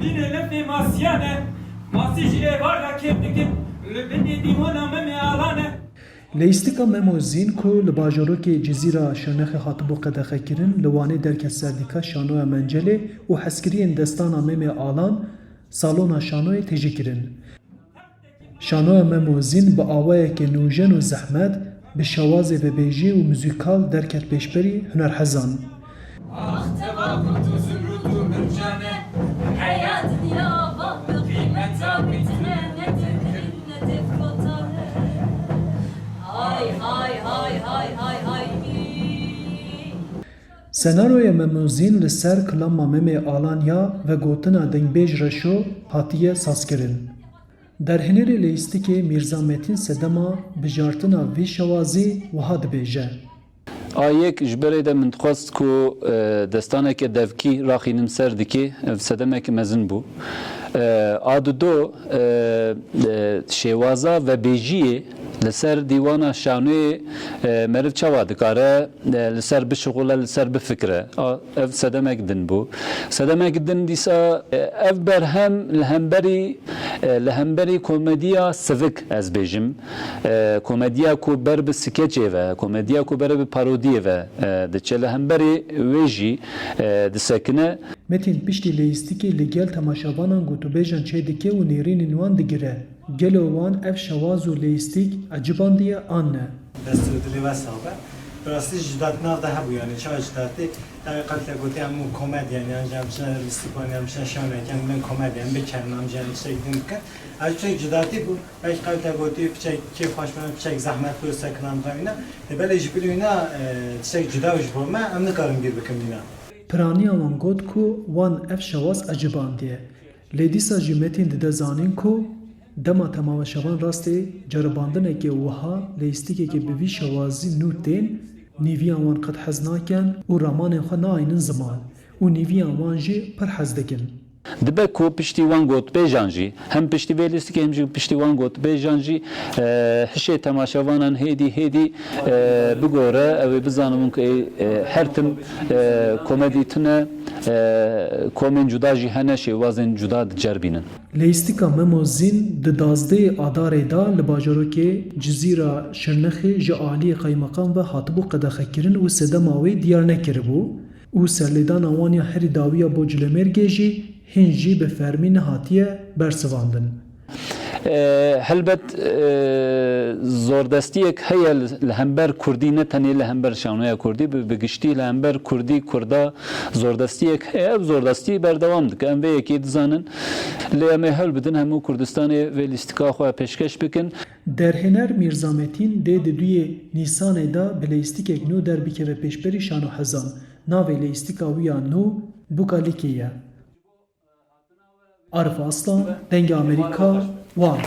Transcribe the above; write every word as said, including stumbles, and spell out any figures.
Dînê lifê masiyan e, masî ji êvar re kêm dikin, li binê dîwana Memê Alan e. Leyîstika Memo Zîn ku li bajarokê Cizîra Şirnexê hatibû qedexekirin, li Wanê derket ser dîka şanoya Mencelê û hezkiriyên destana Memê Alan salona şanoyê têjî kirin. Şanoya Memo Zîn bi awayeke nûjen û zehmet, bi şewazê vebêjî û muzîkal derket pêşberî hunerhezan. Ax teva xurt û zimrûd û mircan e, heya dinya va bi qîmeta wî tine, ne tê kirin ne tê firotan e. Hay hay hay hay hay hay. Senaryoya Memo Zîn li ser kilama Memê Alan ya vegotina dengbêj Reşo hatiye sazkirin. Derhênerê leyîstikê Mîrza Metîn sedema bijartina vî şewazî wiha dibêje. A yek ji berê de min dixwest ku, e, destaneke devkî raxînim ser dikê, ev sedemeke mezin bû. E, a dido, e, e, şêwaza vebêjiyê li ser dîwana şanoyê, e, meriv çawa dikare, e, li ser bişixule, li ser bifikire. A, ev sedemek din bû. Sedemek din dîsa, e, ev berhem li hemberî, e, li hemberî komediya sivik ez bêjim. E, komediya ku ber bi skeçê ve, komediya ku ber bi parodiyê ve, e, diçe, li hemberî wê jî, e, disekine. Metîn piştî leyîstikê li gel temaşevanan gotûbêjan çêdike û nêrînên wan digire. Gelo wan ev şewaz û leyîstîk ecibandiye an ne? Dest û dilê we sax be. Bi rastî jî cuda di nav de hebû, yanî çawa cuda tê? Tevî qew te gotî hemû komedyen, yan jî em çine lîstikwan, yan çine şanoyek, em bên komedyen, bikerîn, em jî em tiştek din bikin. Ev tiştek cuda tê bû. Belkî qew te gotî piçek kêfxweş be, piçek zehmet bû, sekinan re wîna. Lê belê ji bilî wîna, e, tiştek cuda ji bo me, em nikarin bîr bikin wîna. Piraniya wan got ku wan ev şewaz ecibandiye. Lê dîsa jî Metîn dide zanîn ku dema temaşevan rastê ceribandineke wiha, leyîstikeke bi vî şewazî nû tên, nîviyan wan qet hez nakin û ramanên xwe naînin ziman û nîviyan wan jî pir hez dikin. Dibe ku piştî wan gotbêjan jî, hem piştî vê lîstikê hem jî piştî wan gotbêjan jî, e, hişê temaşevanan hêdî hêdî, e, bigore, ew ê bizanibin ku ê, e, her tim, e, komedî tune, e, komên cuda jî hene, şêwazên cuda diceribînin. Leyîstika Memo Zîn di duwazdehê Adarê de li bajarokê Cizîra Şirnexê ji aliyê qeymeqam ve hatibû qedexekirin û sedema wê diyar nekiribû û serlêdana wan ya herî dawiya bo Colemêrgê jî hîn jî bi fermî nehatiye bersivandin. E, helbet, e, zordestiyek heye li, li hember kurdî, ne tenê li hember şanoya kurdî, bi, bi giştî li hember kurdî, kurda zordestiyek heye. Ev zordestî berdewam dike. Em vê yekê dizanin. Lê em ê hewl bidin hemû Kurdistanê vê lîstika xwe pêşkeş bikin. Derhêner Mîrza Metîn dê di duyê Nîsanê de bi leyîstikek nû derbikeve pêşberî şanohezan. Navê leyîstika wî ya nû Bûka Lîkê ye. Arif Aslan, Dengê Amerîka, Wan.